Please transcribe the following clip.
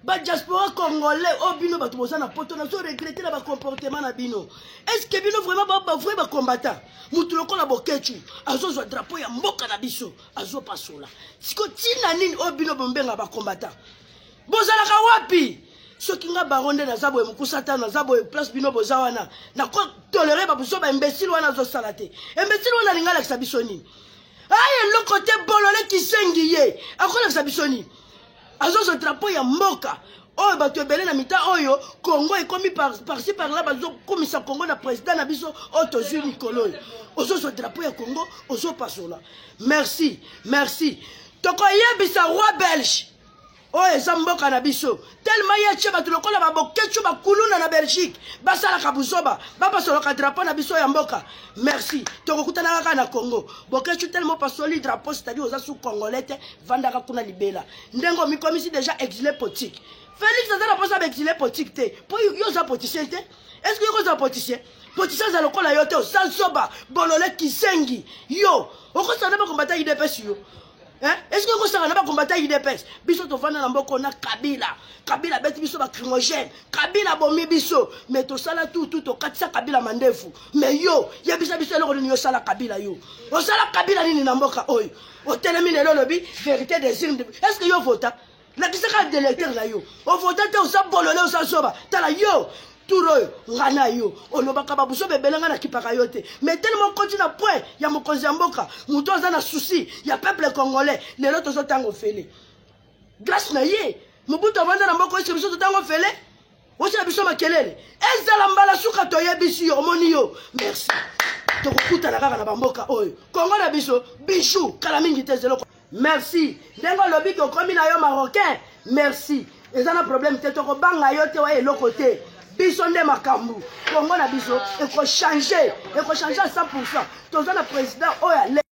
Ba diaspora congolais oyo bino bato boza na poto, nazo regretter na ba comportement na bino. Est-ce que bino vraiment ba ba vrai ba combattant? Mutu lokola Boketshu azozwa drapeau ya mboka na biso, azopasola. Siko tina nini oyo bino bombenga ba combattant? Bozalaka wapi? Soki nga baron nde naza boye mokusa ta naza boye place bino boza wana, nako tolérer ba buso ba imbécile wana azosala te. Imbécile wana alinga alakisa biso nini? Ay eloko te, bolole kisengi ye akolakisa biso nini? Azozwa drapeau ya mboka oyo bato ebele na mita oyo Congo ekomi par-ci par-là, bazokumisa Congo na président na biso oyo tozwi mikolo oyo. Ozozwa drapeau ya Congo, ozopasola. Merci, merci. Tokoyebisa roi belge oyo eza mboka na biso, tellement ye atie bato lokola baBoketshu, bakuluna na Belgique, basalaka buzoba, bapasolaka drapeau na biso ya mboka. Merci, tokokutana kaka na Congo. Boketshu, tellement opasoli drapeau, c'est-à-dire oza su congolais te, vandaka kuna libela ndenge omikomisi déjà exilé politique. Félix aza na mposa baexilé politique te, mpo yo oza politicien te. Est ce que yo kozala politicien? Politicien aza lokola yo te. Oza zoba, bolole, kizengi. Yo okosala na bakombata UDPS yo? Est ce que okosaka na bakombata UDPS? Biso tovanda na mboka na Kabila. Kabila abeti biso bacrimogène, Kabila abomi biso, mais tosala tutu, tokatisa Kabila mandefu. Mais yo, yebisa biso eloko nini osala Kabila? Yo osala Kabila nini na mboka oyo? Otelemi lelo, olobi vérité des urnes. Est ce que yo vota? Lakisaka d'électeur na yo. Ovota te, oza bolole, oza zoba. Tala yo, tour oyo nga na yo olobaka babuso bebele, nga nakipaka yo te, mais tellement okoti na point ya mokonzi ya mboka, moto aza na souci ya peuple congolais. Lelo tozotanga ofele grâce na ye. Mobutu avanda na mboka oyo, biso totanga ofele. Osala biso makelele, ezala mbala suka. Toyebisi yo, omoni yo. Merci, tokokutana kaka na bamboka oyo, Kongo na biso bijou, kala mingi te zeloko. Merci ndenge olobi ke okomi na yo marocain. Merci, eza na problème te, tokobanga yo te, wa eloko te. Biso nde makambo, Kongo na biso ekochange, ekochange à 100. Toza na président oyo.